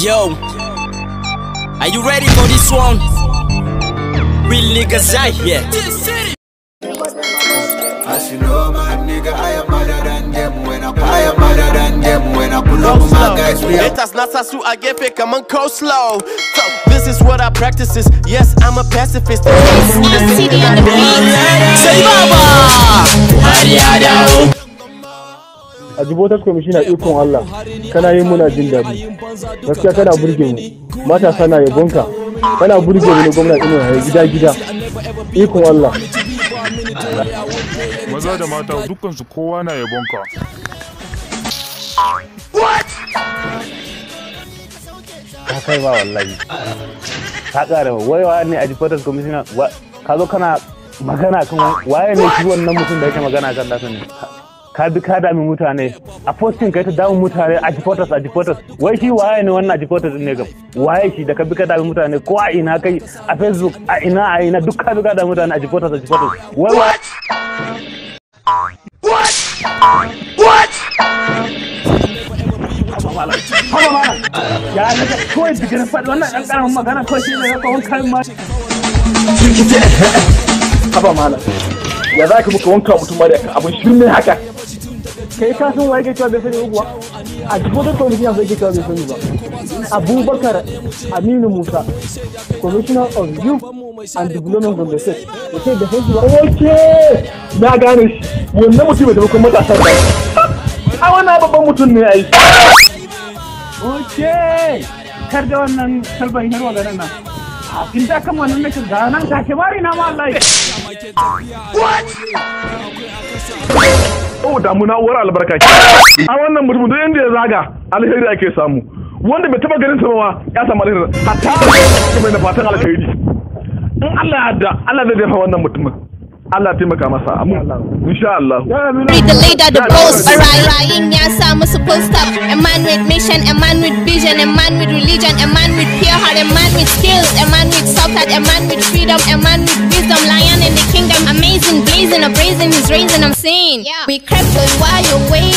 Yo, are you ready for this one? Real niggas out here. As you know, my nigga, I am madder than them. When I am madder than them. When I pull up with my guys, we are. Haters na su a gefe kaman coleslaw. So this is what I practice. Yes, I'm a pacifist. CD on the beat. Sai baba, Buhari ya dawo. Ajibotar kwamishina, ikon Allah, kana yin muna jin daɗi. Gaskiya kana burge mu, matasa na yabonka. Kana burge mu na gwamna Inuwa ya gida gida. Ikon Allah. Maza da mata dukkansu kowa na yabonka. Ka kai ba wallahi ka ƙara wai wa ne Ajibotar kwamishina, ka zo kana magana kan waye ne shi wannan mutum da yake magana kan nasa ne. Ka bi ka dami mutane a posting, kai ta damun mutane, Ajibotas, Ajibotas. Wai shi waye ne wannan Ajibotas ne gam? Waye shi da ka bi ka dami mutane ko a ina kai, a Facebook, a ina, a ina, duk ka bi ka dami mutane, Ajibotas, Ajibotas? Wai wa What? Haba mana! Ya ne kawai digirin faɗi wannan ɗan ƙaramin magana kawai shi ne ya kawon kayan ma. Haba mana. Ya za ka muka wanka mutum mara kan abin shirme haka? Kai ka san waye ke cewa bai sani kuwa? Ajibotar kwamishina sai ke cewa bai sani ba. Abubakar Aminu Musa, Commissioner of Youth and Development Gombe State. Ya ce bai sani ba. Okay! Na gane shi. Wannan mutum mai taimakon matasan ba. A wannan babban mutum ne ai. Okay! Kar da wannan salban yarwa garin nan. In da kan wannan nake ga nan take mari na ma wallahi. What? Oh, damuna uwar albarka ke. A wannan mutum duk inda ya zaga alheri ake samu. Wanda bai taba ganin sa ba ya samu alheri. Hatta mai da fatan alheri. In Allah ya yarda, Allah zai dafa wannan mutumin. Allah taimaka masa. Amin. Insha Allah. The leader, the boss, alright. Ya sa musu full stop. A man with mission, a man with vision, a man with religion, a man with pure heart, a man with skills, a man with soft heart, a man with freedom, a man with wisdom, lion in the kingdom, amazing, blazing, abrazen, he's raising, I'm saying. We crept on while you wait.